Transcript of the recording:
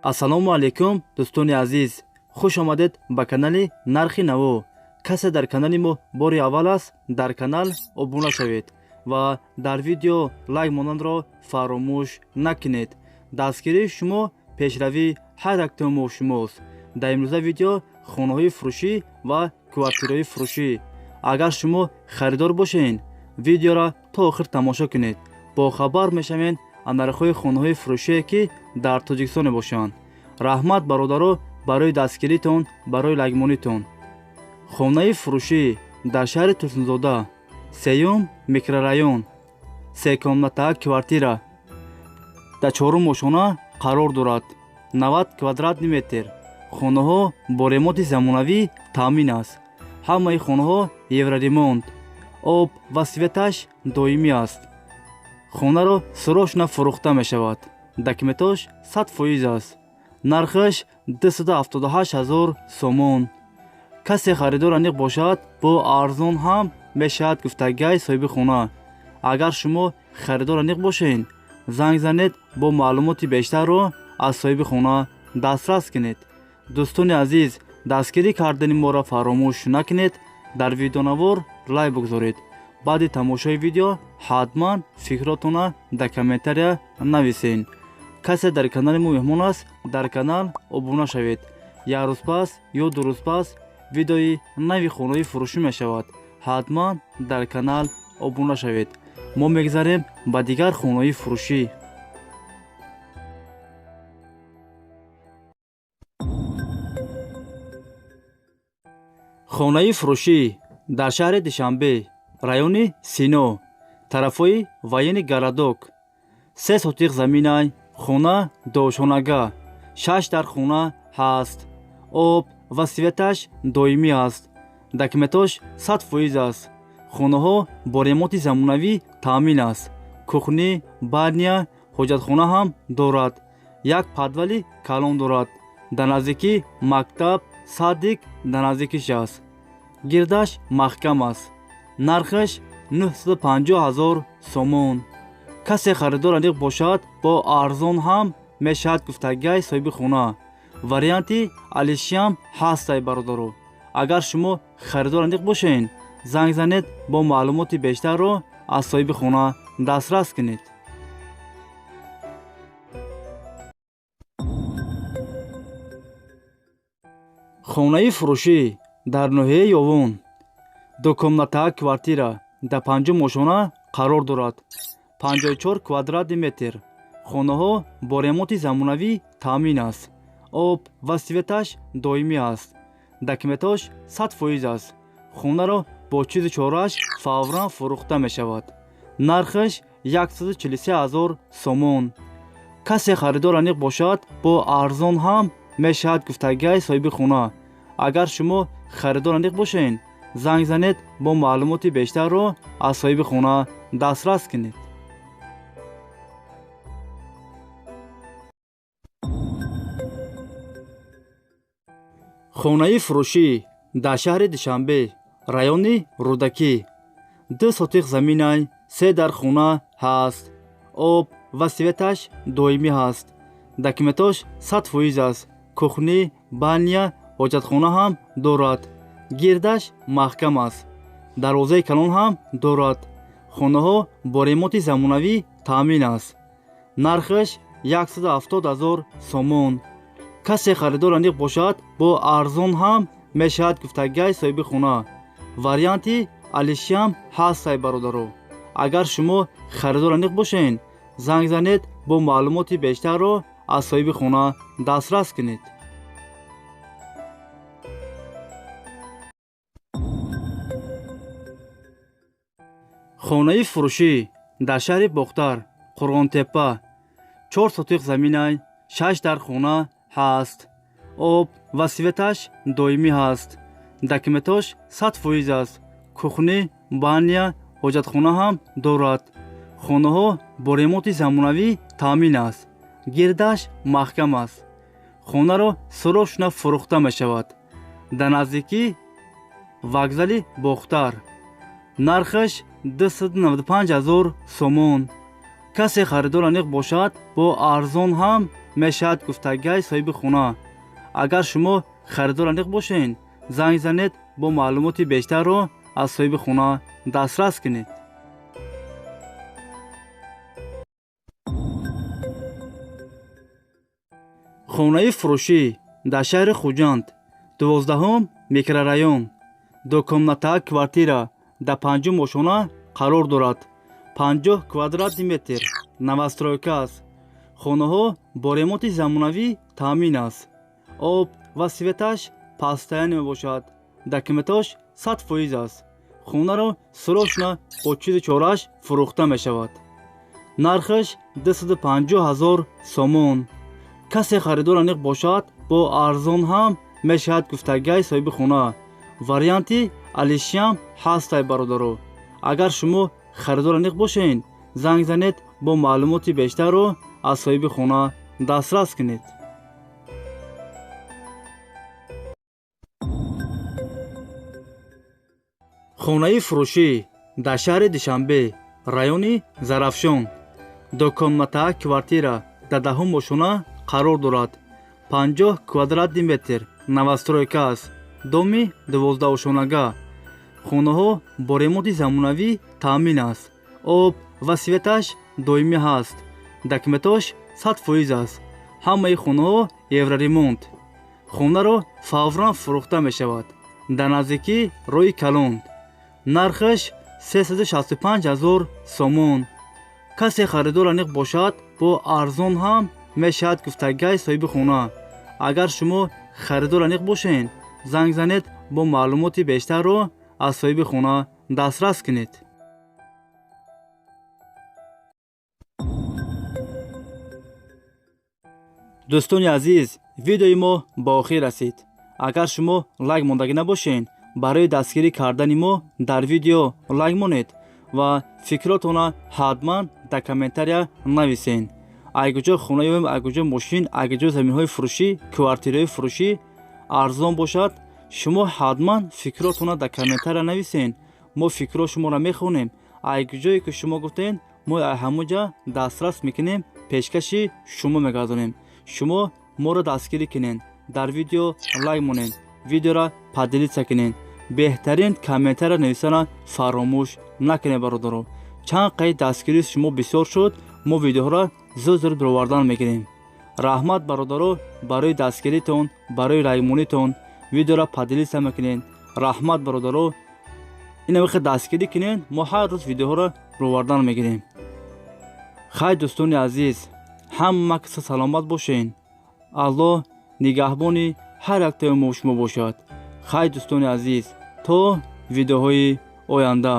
Ассалому алайкум, дӯстони азиз, хуш омадед ба канали Нархи Наво. Касе дар канали мо бори аввал аст, дар канал обуна шавед ва дар видео лайк монданро фаромӯш накунед. Дастгирии шумо пешравии ҳар яктои мо шумост. Дар имрӯза видео хонаҳои фурӯшӣ ва квартираҳои фурӯшӣ. Агар шумо харидор бошед, видеоро то охир тамошо кунед, бохабар мешавед аз нархҳои хонаҳои фурӯшие, ки дар Тоҷикистон мебошанд. Раҳмат, бародаро, барои дастгиритон, барои лайкмонитон. Хонаи фурӯшӣ дар шаҳри Турсунзода, сеюм микрорайон, секомната квартира дар чорум ошона қарор дорад, 90 квадратный метр. Хонаҳо бо ремонти замонавӣ таъмин аст. Ҳамаи хонаҳо евроремонт, об ва светаш доимӣ аст. Хонаро срочно фурӯхта мешавад. Документош 100% аст. Нархаш 278 ҳазор сомон. Касе харидор аниқ бошад, бо арзон ҳам мешавад, гуфтагиҳои соҳиби хона. Агар шумо харидор аниқ бошед, занг занед, бо маълумоти бештарро аз соҳиби хона дастрас кунед. Дӯстони азиз, дастгирӣ кардани моро фаромӯш накунед, дар видеонавор лайк бигузоред. Баъди тамошои видео ҳатман фикротонро дар комментария нависед. Касе дар канали мо меҳмон аст, дар канал обуна шавед. Як рӯз пас ё 2 рӯз пас видеои нави хонаҳои фурӯшӣ мешавад. Ҳатман дар канал обуна шавед. Мо мегзарем ба дигар хонаҳои фурӯшӣ. Хонаи фурӯшӣ дар шаҳри Душанбе, райони Сино, тарафҳои военный городок, 3 сотиқ заминай, хона дошонага, шаш дар хона ҳаст, об ва светаш доимӣ аст. Документош 100% аст. Хонаҳо бо ремонти замонавӣ таъмин аст. Кухни, баня, ҳоҷатхона ҳам дорад. Як подвали калон дорад. Дар наздикӣ мактаб, садик дар наздикиш аст. Гирдаш маҳкам аст. Нархаш 950 ҳазор сомон. Касе харидор аниқ бошад, бо арзон ҳам мешавад, гуфтагиҳои соҳиби хона. Варианти алишиам ҳастай, бародаро. Агар шумо харидор аниқ бошед, занг занед, бо маълумоти бештарро аз соҳиби хона дастрас кунед. Хонаи фурӯшӣ дар ноҳияи Ёвон, дукомната квартира дар панҷум ошона қарор дорад, 54 квадратный метр. Хонаҳо бо ремонти замонавӣ таъмин аст. Об ва светаш доимӣ аст. Документош 100% аст. Хонаро бо чизу чорааш фавран фурӯхта мешавад. Нархаш 143 ҳазор сомон. Касе харидор аниқ бошад, бо арзон ҳам мешавад, гуфтагиҳои соҳиби хона. Агар шумо харидор аниқ бошед, занг занед, бо маълумоти бештарро аз соҳиби хона дастрас кунед. Хонаи фурӯшӣ дар шаҳри Душанбе, райони Рӯдакӣ, 2 сотиқ заминай, се дар хона ҳаст, об ва светаш доимӣ ҳаст. Документош 100% аст. Кухни, баня, ҳоҷатхона ҳам дорад. Гирдаш маҳкам аст. Дарвозаи калон ҳам дорад. Хонаҳо бо ремонти замонавӣ таъмин аст. Нархаш 170 ҳазор сомон. Касе харидор аниқ бошад, бо арзон ҳам мешавад, гуфтагиҳои соҳиби хона. Варианти алишиам ҳастай, бародаро. Агар шумо харидор аниқ бошед, занг занед, бо маълумоти бештарро аз соҳиби хона дастрас кунед. Хонаи фурӯшӣ дар шаҳри Бохтар, Қурғонтеппа, 4 сотиқ заминай, шаш дар хона ҳаст, об ва светаш доимӣ ҳаст. Документош 100% аст. Кухни, баня, ҳоҷатхона ҳам дорад. Хонаҳо бо ремонти замонавӣ таъмин аст. Гирдаш маҳкам аст. Хонаро срочно фурӯхта мешавад. Дар наздикӣ вокзали Бохтар. Нархаш 295 ҳазор сомон. Касе харидор аниқ бошад, бо арзон ҳам мешавад гуфтагиҳои соҳиби хона. Агар шумо харидор аниқ бошед, занг занед, бо маълумоти бештарро аз соҳиби хона дастрас кунед. Хонаи фурӯшӣ дар шаҳри Хуҷанд, 12 микрорайон, дукомната квартира дар 5-ум ошона қарор дорад. 50 квадратни метр, новостройка аст. Хонаҳо бо ремонти замонавӣ таъмин аст. Об ва светаш пастаян мебошад. Документош 100% аст. Хонаро срочно бо чизу чорааш фурӯхта мешавад. Нархаш 250 000 сомон. Касе харидор аниқ бошад, бо арзон ҳам мешавад гуфтагиҳои соҳиби хона. Варианти алишиам ҳастай бародаро. Агар шумо харидор аниқ бошед, занг занед, бо маълумоти бештарро аз соҳиби хона дастрас кунед. Хонаи фурӯшӣ дар шаҳри Душанбе, райони Зарафшон, дукомната квартира дар 10-ум ошона қарор дорад. 50 квадратни метр, новостройка аст. Доми 12-ошонага. Хонаҳо бо ремонти замонавӣ таъмин аст. Об ва светаш доимӣ ҳаст. Документош 100% аст. Ҳамаи хонаҳо евроремонт. Хонаро фавран фурӯхта мешавад. Дар наздикӣ роҳи калон. Нархаш 365 000 сомон. Касе харидор аниқ бошад, бо арзон ҳам мешавад гуфтагиҳои соҳиби хона. Агар шумо харидор аниқ бошед, занг занед, бо маълумоти бештарро аз соҳиби хона дастрас кунед. Дӯстони азиз, видеои мо ба охир расид. Агар шумо лайк мондагӣ набошед, барои дастгирӣ кардани мо дар видео лайк монед ва фикротонро ҳатман дар комментария нависед. Айгуҷо хона ёбем, айгуҷо мошин, айгуҷо заминҳои фурӯшӣ, квартираҳои фурӯшӣ арзон бошад, шумо ҳатман фикротонро дар комментария нависед. Мо фикрҳо шуморо мехонем. Айгуҷое ки шумо гуфтед, мо ҳамонҷа дастрас мекунем, пешкаши шумо мегардонем. Шумо моро дастгирӣ кунед, дар видео лайк монед, видеоро поделиться кунед, беҳтарин комментария нависана фаромӯш накунед бародаро. Чанд қайд дастгирии шумо бисёр шуд, мо видеоҳоро зуд-зуд баровардан мегирем. Раҳмат бародаро барои дастгиритон, барои лайкмонитон, видеоро поделиться мекунед. Раҳмат бародаро, инамихе дастгирӣ кунед, мо ҳар рӯз видеоҳоро баровардан мегирем. Хай дӯстони азиз, ҳама каса саломат бошед. Аллоҳ нигаҳбони ҳар яктаи мо шумо бошад. Хай дӯстони азиз, то видеоҳои оянда.